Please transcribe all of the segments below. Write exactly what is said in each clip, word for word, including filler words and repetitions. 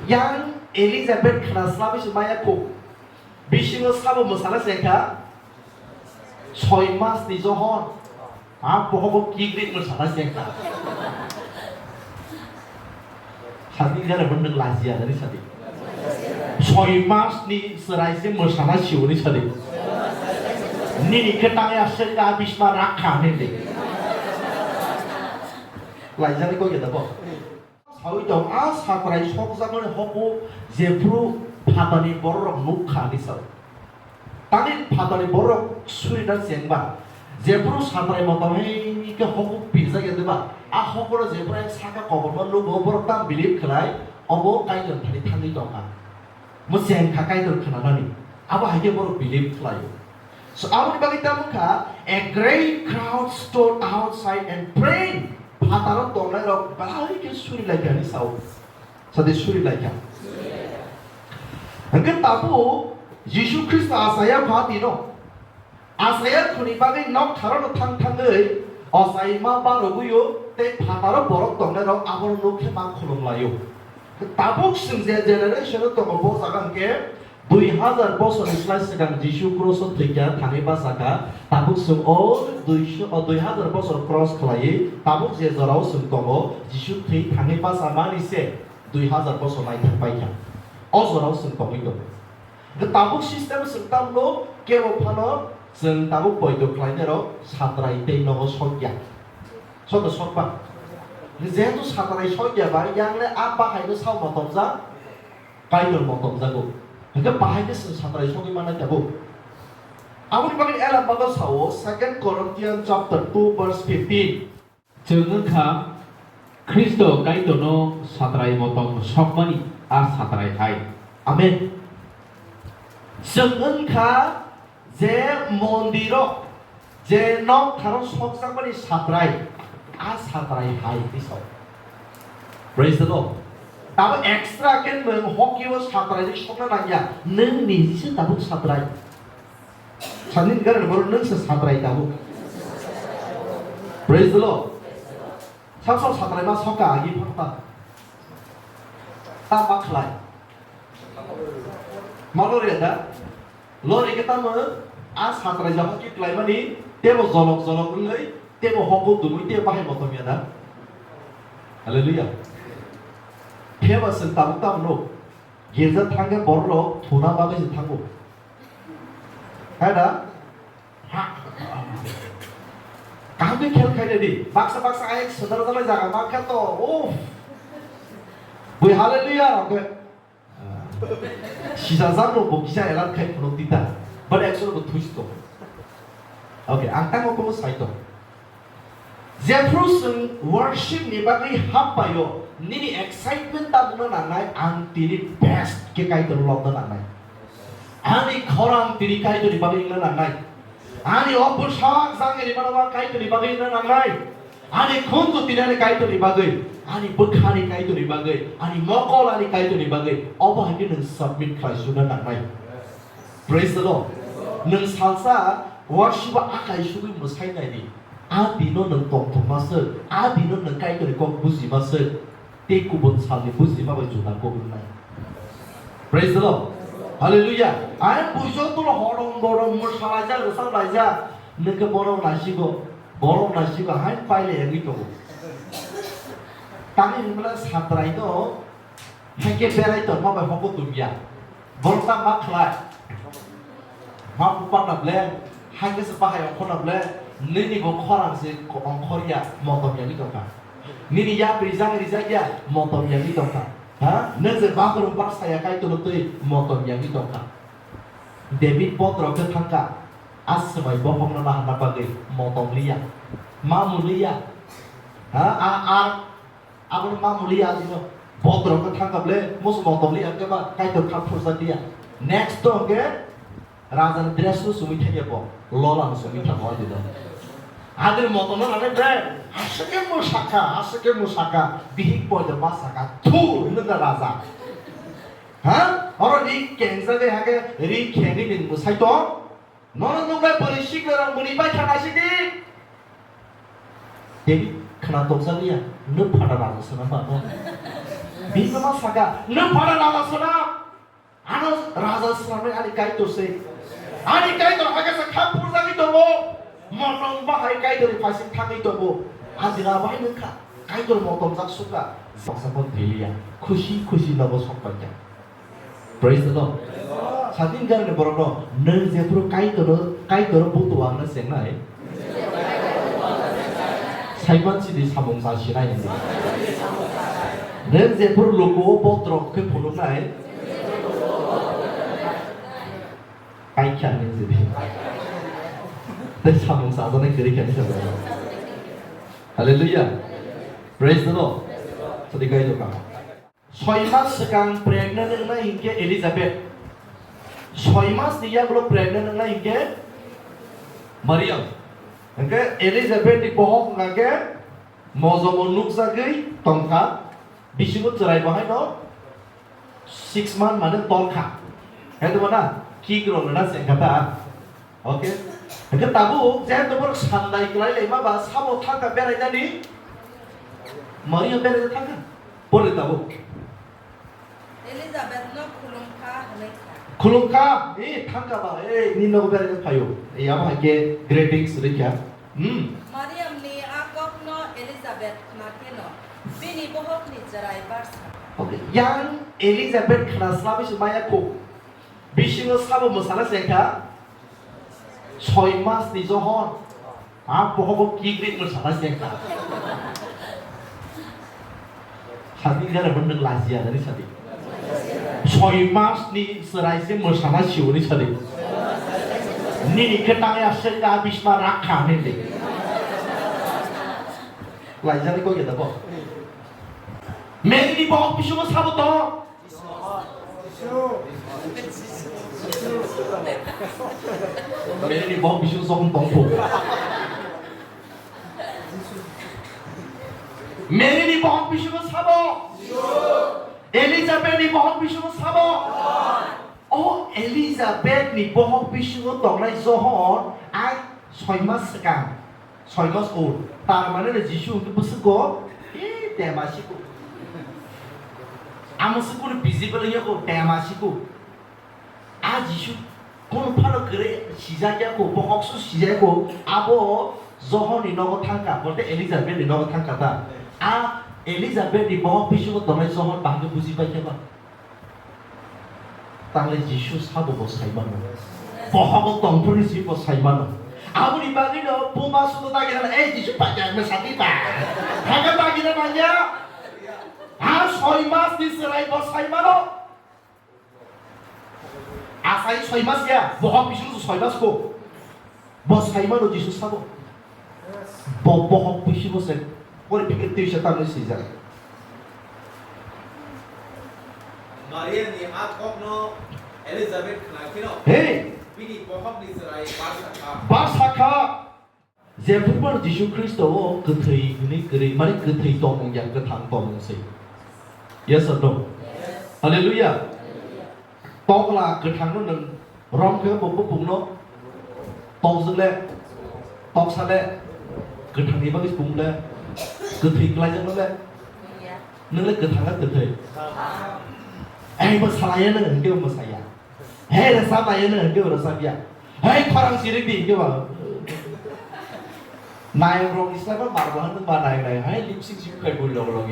Yang Elizabeth khna slabi se maya kuk. Bisingo sabo mwsana se kha. Soi mas ni johor. A bohobo kigrik mwsana se kha. Sadi jare bondok lajiya dari sadi. Soi mas ni serai se mwsana siwani sadi. Nini khe tangya se ka bisma rakha nini. Laijani ko geda bo. Sawi tong, a satrai sokjakmani hoku jephru phatani bororok nuk kha, hwnwi sao. Tani phatani bororok surina chengba, jephru satrai motom hai khe hoku pirjak ya deba, a hokuno jephru ang saka koborma nugo, borok tam believe khlai, obo Kaitor thani thangwi tongkha. Mo cheng kha Kaitor khwnanani. Abo hai khe borok believe khlaio. So, aboni bagwi tamo kha, "A great crowd stood outside and praying." Phataro tongnairok belai khe suri lai kha hwnwi sao. Sadi suri lai kha. Hwnkhe tabuk Jisu Khristo achaya pha tino. Achaya khuni bagwi nok tharono thang thangwi ochaima barogwio tei phataro borok tongnairok abono nuk khe ma khulum laio. Tabuk chwng je generation-o tongo bo jaga hwnkhe dui hazar bosorni slai swkang Jisu cross-o thwikha thangwi bachakha. Tabuk chwng o duiso, o dui hazar bosor cross khlaiwi tabuk je jorao chwng tongo Jisu thwi thangwi bachamani se dui hazar bosor naithang paikha. O jorao chwng tongwi tongo. Hwnkhe tabuk system chwng tamno kebo phano chwng tabuk poito khlainairok satrai tei nogo sokya. Sokno sokba. Jehetu satrai sokya ba, yangle a bahaino sao motomjak, Kaitor motomjago. Hwnkhe bahaino chwng satrai sogwi mannai tabuk. Aboni bagwi Ela bago sao, Second Corinthians chapter two verse fifteen. Chwng wngkha Khristo Kaitorno satrai motom sokmani a satrai hai. Amen. Chwng wngkha je mondiro, je nok tharo sokjakmani satrai, a satrai hai hwnwi sao. Praise the Lord. Tabo extra khe nwng hokibo satrai ri sokna nangya, nwng niji se tabuk satrai. Sani gari boro nwng se satrai tabuk. Praise the Lord. Sab sab satrai ma soka agi phakta. Ta ma khlai. Ma lori da. Lori ke tamo a satrai ja hoki khlaimani tebo jolok jolok wngwi tebo hoku dumwi tebo bahai motom ya da. Hallelujah. Pheba se tabuk tamo no. Girja thangkhe borok thuna bagwi se thango. Hai da? Ha. Kaham khe khel khai di. Baksa baksa ayek sodar jalai jaga mankha to. Uff. Bui hallelujah rok khe. Sisa jang rok bo kisa elan khai phunuk tita. But actually bo thuis to. Okay, ang tang ko sai to. Jephru chwng worship ni bagwi hap paio, nini excitement ta wngna nangnai, ang tini best khe Kaitor lobna nangnai. Ani khorang tini Kaitor ni bagwi wngna nangnai. Ani o bwsak jang ni rimano ba Kaitor ni bagwi wngna nangnai. Ani khunju tini ani Kaitor ni bagwi, ani bwkha ni Kaitor ni bagwi, ani mokol ani Kaitor ni bagwi, obo hai khe nwng submit khlai suna nangnai. Praise the Lord. Nwng salsa worship o akai sugwi mwsai nai di. A dino nwng tongthokma swk, a dino nwng Kaitorni kok bujima swk, tei kubun salni bujima bai juda kok wngnai. Praise the Lord. Hallelujah. Ayang buijo tulo hodong bodong mwsalaijak, rwchap laijak. Nwng khe borok naisigo, borok naisigo, hai pailai yagwi tongo. Tamni hwnmale satrai no Hai khe berai tongma bai hobo tongya. Borok ta ma khlai. Ma bupak na ble, hai khe se bahai ongkhor na ble, nini bo khorang se ongkhor ya, motom yagwi tongkha. Nini yapri jang rijak ya, motom yagwi tongkha. Ha? Nwng je bathroom bak saya kai tono twi, motom yagwi tongkha. David botrok khe thangkha, a swmai bokhokno naharna bagwi motom liya. Ma mu liya. Ha? A, a, Abono ma muliya dino. Botrok khe thangkha ble, musu motom liya khe ba, Kaitor kha phurjak liya. Next to hwnkhe raja ni dress no chumui thangya bo, lola no chumui thangma dino. Adini motom no nanai bre, aswk khe mwsakha, aswk khe mwsakha, bihik poito ma saka, thu, hinwi da raja. Ha? Oro ri kengjagwi hakhe ri khengwi ni mwsai tong. Nono nuknai bwrwi sikla rok bwrwi bai kha naisik di. David khna tokjak ya, nwk phata raja swnam ba no. Bini ma saka, "Nwng phano raja swnam. Ano raja swnamnai ani Kaitor se. Ani Kaitor hai khe sa kha phurjagwi tongo. Motom bahai Kaitorni phaising thangwi tongo. Ani ra bahai nwng kha. Kaitor motomjak sukha." Baksa phone thwiliya. Khusi khusi nogo sok paikha. Praise the Lord. Sadin garni borokno, nwng jephuru Kaitor, Kaitor butu wangna chengnai. Saiman sidi samung sa sinai hindi. Nwng jephuru luku o botrok khe phunuknai. Kaikha ni sidi. Tei samung sa jani kiri kani sa. Hallelujah. Praise the Lord. Sadi kai jokam. Soi mas swkang pregnant wngnai hinkhe Elizabeth. Soi mas ni yagulo pregnant wngnai hinkhe Mariam. Hinkhe Elizabeth ni bohok hwnkha khe mojomo nukjagwi tongkha, bisingo chwrai bo haino six month mane tolkha. Hai to na, kik rok na sengkha ta. Okay. Hingke tabuk, jehetu borok sandai kwlai laima ba, sabo thangka berai nani? Maria berai thangka. Pore tabuk. Elizabeth no khulum kha, hwnwi kha. Khulum kha, e, thangka ba, e, ni nogo berai phaio. E, abo hai ke greetings rikha. Hmm. Mariam ni a kok no Elizabeth khna khe no, bini bohok ni chwrai barsa. Okay. Yang Elizabeth khna slabi se maya kho. Bisingo sabo mwsana se kha. Soi mas ni johor. A bohogo kigri mwsana se kha. Sadi jare bondeng lajiya dari sadi. Soi mas ni serai se mwsana siwani sadi. Nini ketang ya se ka bisma rakha ni de. Lajiya ni ko ya da bo. Mary ni bohok bisingo sabo to. Mary ni bohok bisingo sokong tongkho. Mary ni bohok bisingo sabo. Elizabeth ni bohok bisingo sabo. O Elizabeth ni bohok bisingo tongnai Johon ang soi mas swkang. Soi mas ur. Tar mane le Jisu hwnkhe bwswk go, e, tema siko. Amo se kunu visible wngya ko, tema siko. A Jisu kunu phano kwrwi sijak ya ko, bohok su sijak ko, abo Johon ni nogo thangka, bolte Elizabeth ni nogo thangka ta. A Elizabeth ni bohok bisingo tongnai Johon bahai khe buji paikha ba. Tangle Jisu sabo bo sai mano. Bohogo tongphuru si bo sai mano. Aboni bagwi no buma sudo dagi na, "Ei Jisu paikha me sati pa." Thaga dagi na nanya. A soi mas ni chwrai bo sai mano. Asai soi mas ya, bohok bisingo soi mas ko. Bo sai mano Jisu sabo. Bo bohok bisingo se pore phikir twi se tamni swijak. Maria ni a kokno Elizabeth khna kheno. Hey! Bini bohok ni chwrai barsa kha. Barsa kha. Jephuru Jisu Khristo o kwthwi hwnwi kwrwi, mani kwthwi tongmung ya, kwthang tongmung se. Yes or no? Yes. Hallelujah. Tokla kwthangno nwng rom khe bo bupungno tokjwk le, toksa le, kwthangni bagwi sung le, kwthwi kwlaijak le, nwng le kwthang na kwthwi? Ei, bo salaiya nwng, hwnkhe bo mwsaiya. Hei, rwchap laiya nwng, hwnkhe bo rwchapya. Hei, khorang sirik di, hwnkhe bo. Nayok rok ni slai ba mar bo hwnba nayok nayok, hei, lip sync si khai bui log log.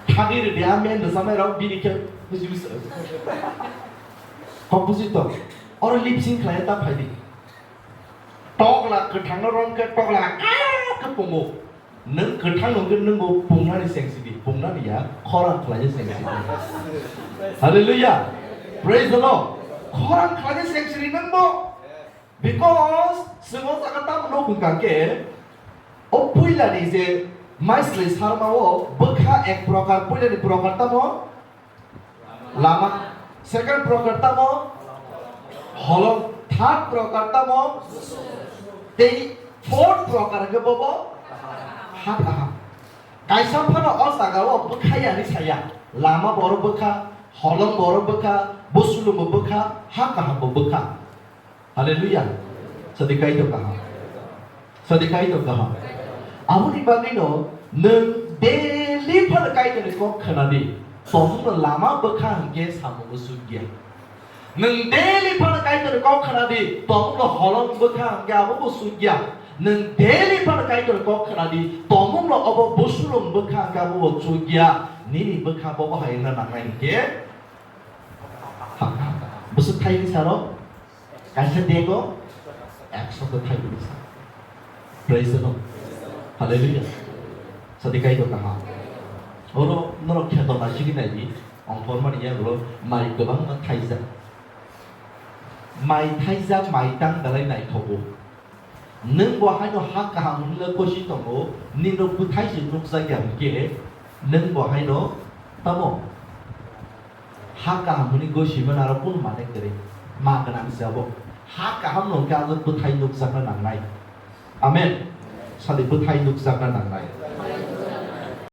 Thagi rwdi, a men rwchapnai rok bini khe buji buji. Kok buji to. Oro lip sync khlai ta phai di. Tokla kwthang no rom khe tokla khe pungo. Nwng kwthang nwng khe nwng bo pungnani seng sidi, pungnani ya, khorang khlai seng sidi. Hallelujah. Praise the Lord. Khorang khlai seng sidi nwng bo. Because chwng o jaga tamo nuk hwnkha khe, o puila ni je maislai sarma o bwkha ek prokar, puila ni prokar tamo? Lama. Second prokar tamo? Holong. Third prokar tamo? Tei fourth prokar hwnkhe bobo? Ha kaham. Kaisa phano o jaga o bwkha ya hinwi saya. Lama bo oro bwkha, holong bo oro bwkha, busulung bo bwkha, ha kaham bo bwkha. Hallelujah. Sadi Kaitor kaham. Sadi Kaitor kaham. Aboni bagwino nwng daily Tei phano Kaitorni kok khna di, tongmungno lama bwkha hwnkhe samungo sukya. Nwng daily phano Kaitorni kok khna di, tongmungno holong bwkha hwnkhe abobo sukya. Nwng daily phano Kaitorni kok khna di, tongmungno obo busulung bwkha hwnkhe abobo sukya. Nini bwkha bobo hai wngna nangnai hwnkhe Bwswk thaini saro kaisa dego ekso ta thaibwlwi sa. Praise the Lord. Hallelujah. Sadi Kaitor kaham. Oro norok kheto naisingwi naidi, ongkhormani yagulo mai kwbangma thaijak. Mai thaijak, mai tang belai naithogo. Nwng bo haino ha kaham hwnwi le kosi tongo, nini rok bwthai se nukjak ya hwnkhe, nwng bo haino tamo ha kaham hwnwi gosi mano aro kunu mane kwrwi ma gwnang se abo. Ha kaham no hwnkhe ang bwthai nukjakna nangnai. Amen. Sadi bwthai nukjakna nangnai.